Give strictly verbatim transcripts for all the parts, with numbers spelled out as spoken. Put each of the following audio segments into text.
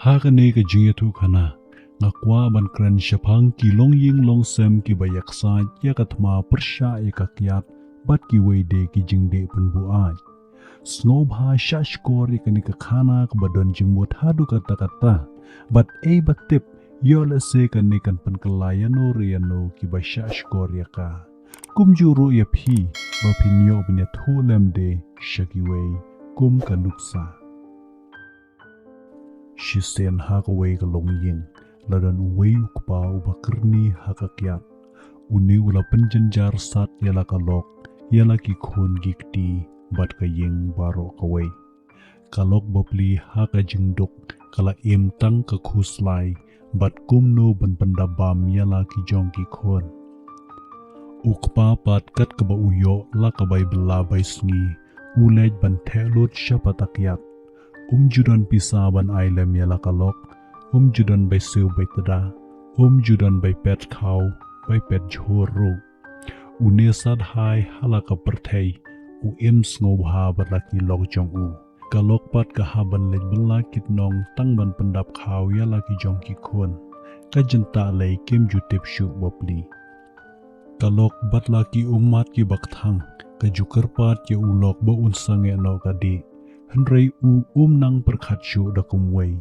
Ha kane ka jingïathuhkhana, nga kwah ban kren shaphang ki longïing longsem kiba ïaksaid ïa ka thma pyrshah ïa ka kiad bad kiwei de ki jingdih pynbuaid. Sngewbha shahshkor ïa kane ka khana kaba don jingmut haduh katta katta bad ei ba tip ïoh lehse kane kan pynkylla ïano re ïano kiba shahshkor ïa ka. Kumjuh ruh ïa phi ba phin ïoh ban ïathuh lem de sha kiwei kum ka nuksa. Shisien ha kawei ka longïing la don uwei u kpa uba kyrni ha ka kiad. Une u la pynjynjar sat ïa la ka lok, ïa la ki khun ki kti bad ka ïing baroh kawei. Ka lok bapli ha ka jingduk ka la im tang ka khuslai bad kumno ban pyndap bam ïa la ki jong ki khun. U kpa pat kat kaba u ïoh la ka bai bylla bai sngi, u leit ban theh lut sha pata kiad. Um ju don pisa ban ai lem ïa la ka lok, um ju don bai siew bai tda, um ju don bai pet khaw, bai pet jhur ruh. Une sat hai ha la ka pyrthei, u im sngewbha bad la ki lok jong u. Ka lok pat ka hap ban leit bylla ki tnong tang ban pyndap khaw ïa la ki jong ki khun. Ka jyntah lei kim ju tip shuh bapli. Ka lok bad la ki ummat kiba kthang ka ju kyrpad ïa u lok ba un sangeh noh ka dih. Hynrei u um nang pyrkhat shuh da kumwei,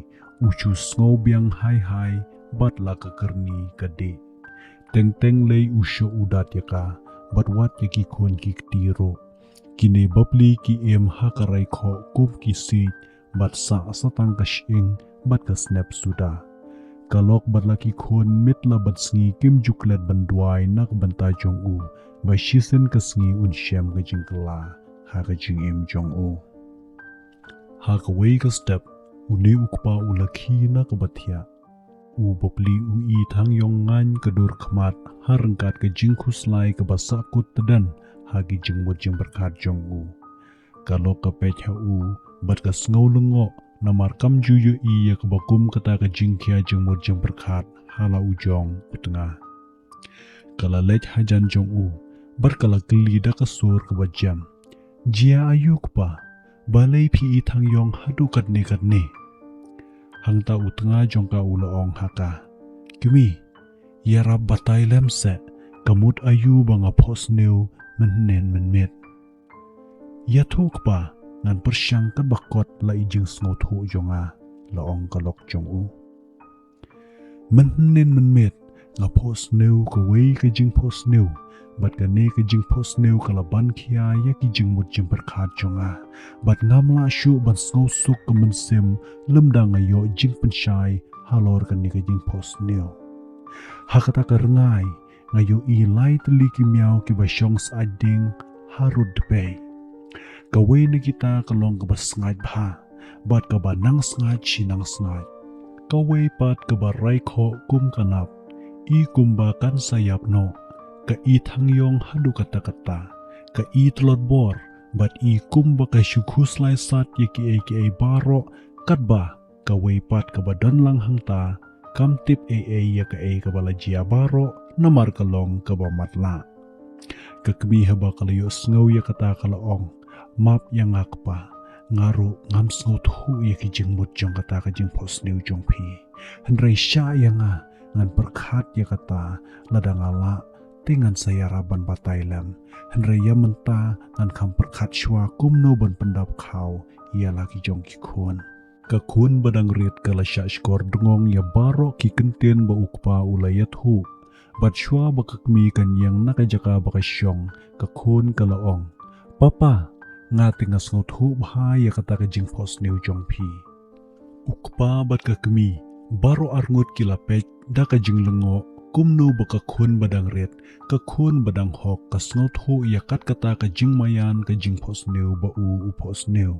u shu sngew biang hai hai bad la ka kyrni ka dih. Teng teng lei u shoh u dat ïa ka bad wat ïa ki khun ki kti ruh. Kine bapli ki im ha ka rai khoh kum ki siej bad sah sa tang ka shyieng bad ka snep suda. Ka lok bad la ki khun mit la bad sngi kim ju klet ban duwai na ka bynta jong u ba shisien ka sngi un shem ka jingkylla ha ka jingim jong u. Ha kawei ka step une u kpa u la khie na kaba thiah. U bapli u i thang ïong ngaiñ ka dur khmat ha ryngkat ka jingkhuslai kaba sahkut tdem ha ki jingmut jingpyrkhat jong u. Ka lok ka peit ha u bad ka sngew lyngngoh namar kam ju ïohi ïa kaba kum kata ka jingkhia jingmut jingpyrkhat ha la u jong u tnga. Ka la leit hajan jong u bad ka la kylli da ka sur kaba jem, "Jia aïu kpa, balei phi i thang ïong haduh katne katne?" Hangta u tnga jong ka u la ong ha ka, "Kmie, ïarap batai lem seh, ka mut aïu ba nga phohsniew mynhynnin mynmiet." "Ïathuh kpa, ngan pyrshang katba kot la i jingsngewthuh jong nga," la ong ka lok jong u. Mynhynnin mynmiet nga phohsniew kawei ka jingphohsniew, bad kane ka jingphohsniew ka la ban khia ïa ki jingmut jingpyrkhat jong nga, bad ngam lah shuh ban sngewsuk ka mynsiem lymda nga ïoh jingpynshai halor kane ka jingphohsniew. Ha kata ka ryngai nga ïohi lai tylli ki miaw kiba shong sah ding harud dpei. Kawei na kita ka long kaba sngaid bha bad kaba nang sngaid shi nang sngaid. Kawei pat kaba rai khoh kum ka nap, i kumba kan sa ïap noh. Ka i thang ïong haduh katta katta, ka i tlot bor, bad i kumba ka shu khuslai sat ïa kiei kiei baroh, katba kawei pat kaba don lang hangta kam tip ei ei ïa kaei kaba la jia baroh namar ka long kaba matlah. Ka kmie haba ka la ïohsngew ïa kata ka la ong, "Map ïa nga kpa, nga ruh ngam sngewthuh ïa ki jingmut jong kata ka jingphohsniew jong phi. Hynrei shah ïa nga, ngan pyrkhat ïa kata, lada nga lah te ngan sa ïarap ban batai lem. Hynrei ïa mynta ngan kham pyrkhat shuwa kumno ban pyndap khaw ïa la ki jong ki khun." Ka khun ba dang rit ka la shah shkor dngong ïa baroh ki kyntien ba u kpa u la ïathuh. Bad shuwa ba ka kmie kan ïeng na ka jaka ba ka shong, ka khun ka la ong, "Papa, nga te nga sngewthuh bha ïa kata ka jingphohsniew jong phi." U kpa bad ka kmie baroh arngut ki la peit da ka jinglyngngoh kumno ba ka khun ba dang rit, ka khun ba dang hok ka sngewthuh ïa kat kata ka jingmaïan ka jingphohsniew ba u u phohsniew.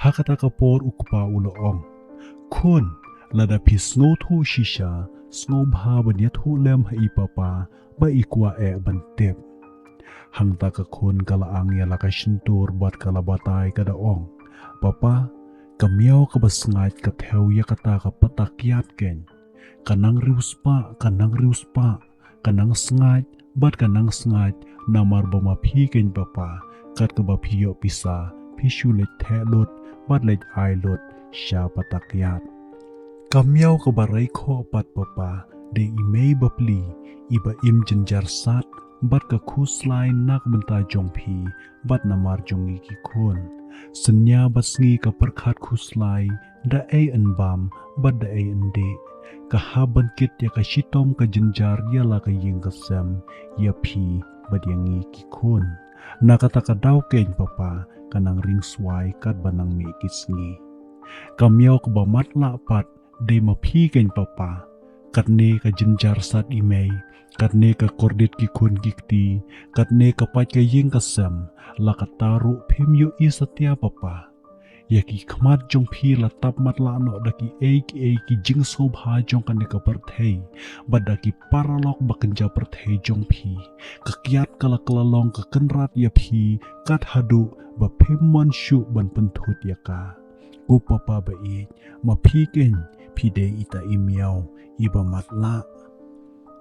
Ha kata ka por u kpa u la ong, "Khun, lada phi sngewthuh shisha, sngewbha ban ïathuh lem ha i papa ba i kwah eh ban tip." Hangta ka khun ka la ang ïa la ka shyntur bad ka la batai ka da ong, "Papa, ka miaw kaba sngaid ka thew ïa kata ka pata kiad keiñ. Ka nang riewspah, ka nang riewspah, ka nang sngaid bad ka nang sngaid, namar ba ma phi keiñ papa, kat kaba phi ïoh pisa phi shu leit theh lut bad leit ai lut sha pata kiad." Ka miaw kaba rai khoh pat, Papa, dei i mei bapli, iba im jynjar sat bad ka khuslai na ka bynta jong phi bad namar jong ngi ki khun. Synñia bad sngi ka pyrkhat khuslai, da ei yn bam bad da ei yn dih. Ka hap ban kit ïa ka shitom ka jynjar ïa la ka ïing ka sem, ïa phi bad ïa ngi ki khun. Na kata ka daw keiñ, Papa, ka nang ring swai katba nang mih ki sngi. Ka miaw kaba matlah pat, dei ma phi keiñ, Papa. Katne ka jynjar sat i mei, katne ka kordit ki khun ki kti, katne ka pait ka ïing ka sem, la kata ruh phim ïohi satia, Papa. Ïa ki khmat jong phi la tap matlah noh da kiei kiei ki jingsngewbha jong kane ka pyrthei, bad da ki paralok ba kynja pyrthei jong phi. Ka kiad ka la kylla long ka kynrad ïa phi, kat haduh ba phim mon shuh ban pynthut ïa ka. Ko Papa ba ïeit, ma phi keiñ, phi dei ita i miaw iba matlah.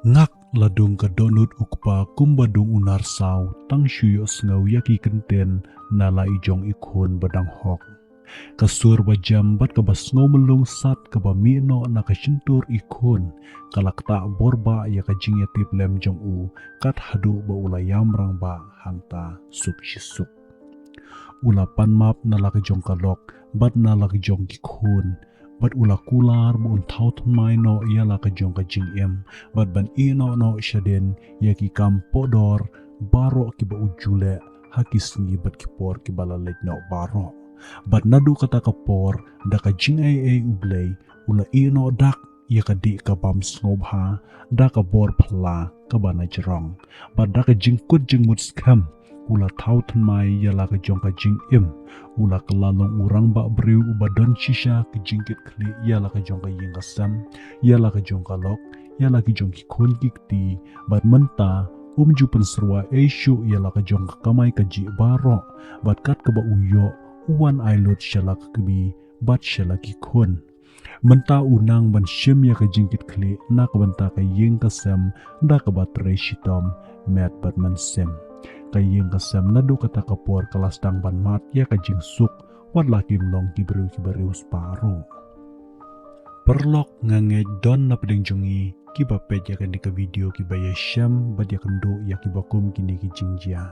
Ngak la dung ka dohnud u kpa kumba dung u narsaw, tang shu ïohsngew ïa ki kyntien na la i jong i khun ba dang hok. Ka sur ba jem bad kaba sngew myllung sat kaba mih noh na ka shyntur i khun, ka la ktah bor bah ïa ka jingïatiplem jong u, kat haduh ba u la ïam rangbah hangta suk shi suk. U la pan map na la ka jong ka lok bad na la ka jong ki khun, bad u la kular ba un thaw thymmai noh ïa la ka jong ka jingim, bad ban ïehnoh noh shadien ïa ki kam pohdor baroh kiba u ju leh ha ki sngi bad ki por kiba la leit noh baroh. Bad naduh kata ka por, da ka jingaiei U Blei, u la ïehnoh dak ïa ka dih ka bam sngewbha da ka bor phylla kaba na jrong, bad da ka jingkut jingmut skhem u la thaw thymmai ïa la ka jong ka jingim. U la kylla long u rangbah briew uba don shisha ka jingkitkhlieh ïa la ka jong ka ïing ka sem, ïa la ka jong ka lok, ïa la ki jong ki khun ki kti, bad mynta um ju pynsyrwa ei shuh ïa la ka jong ka kamai kajih baroh, bad kat kaba u ïoh, u wan ai lut sha la ka kmie bad sha la ki khun. Mynta u nang ban shim ïa ka jingkitkhlieh na ka bynta ka ïing ka sem da kaba trei shitom met bad mynsiem. Ka ïing ka sem naduh kata ka por ka la sdang ban mad ïa ka jingsuk, wat la kim long ki briew kiba riewspah ruh. Paralok, nga ngeit don na pdeng jong ngi kiba peit ïa kane ka video kiba ïashem bad ïakynduh ïa kiba kum kine ki jingjia.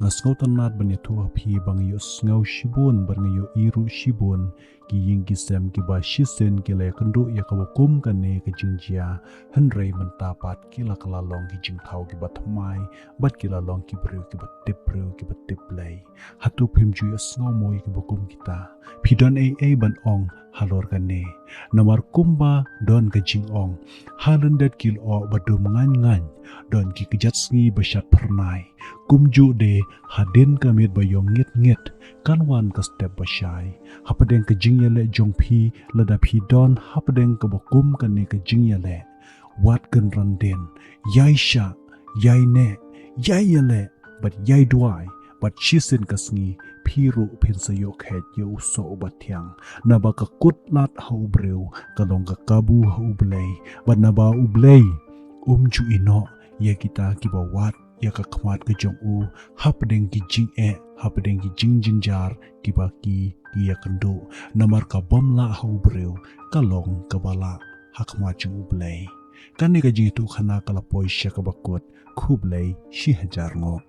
Nga sngewtynnat ban ïathuh ha phi ba nga ïohsngew shibun bad nga ïohi ruh shibun ki ïing ki sem kiba shisien ki la ïakynduh ïa kaba kum kane ka jingjia, hynrei mynta pat ki la kylla long ki jingthaw kiba thymmai, bad ki la long ki briew kiba tip briew kiba tip Blei. Hato phim ju ïohsngew mo ïa kiba kum kita? Phi don ei ei ban ong halor kane? Namar kumba don ka jingong, ha lyndet ki lyoh ba dum ngaiñ ngaiñ don ki kjat sngi ba shad phyrnai. Kumjuh de hadien ka miet ba ïong ngit ngit kan wan ka step ba shai. Hapdeng ka jingïaleh jong phi, lada phi don hapdeng kaba kum kane ka jingïaleh, wat kynran dien, ïai shah, ïai neh, ïai ïaleh bad ïai duwai, bad shisien ka sngi phi ruh phin sa ïoh kheit ïa u soh uba thiang. Naba ka kut lad ha u briew ka long ka kabu ha U Blei, bad naba U Blei um ju ïehnoh ïa kita kiba wad ïa ka khmat ka jong u hapdeng ki jingeh, hapdeng ki jingjynjar kiba ki, ki ïakynduh. Namar ka bym lah ha u briew ka long kaba lah ha khmat jong U Blei. Kane ka jingïathuhkhana ka la poi sha kaba kut. Khublei shihajar nguh.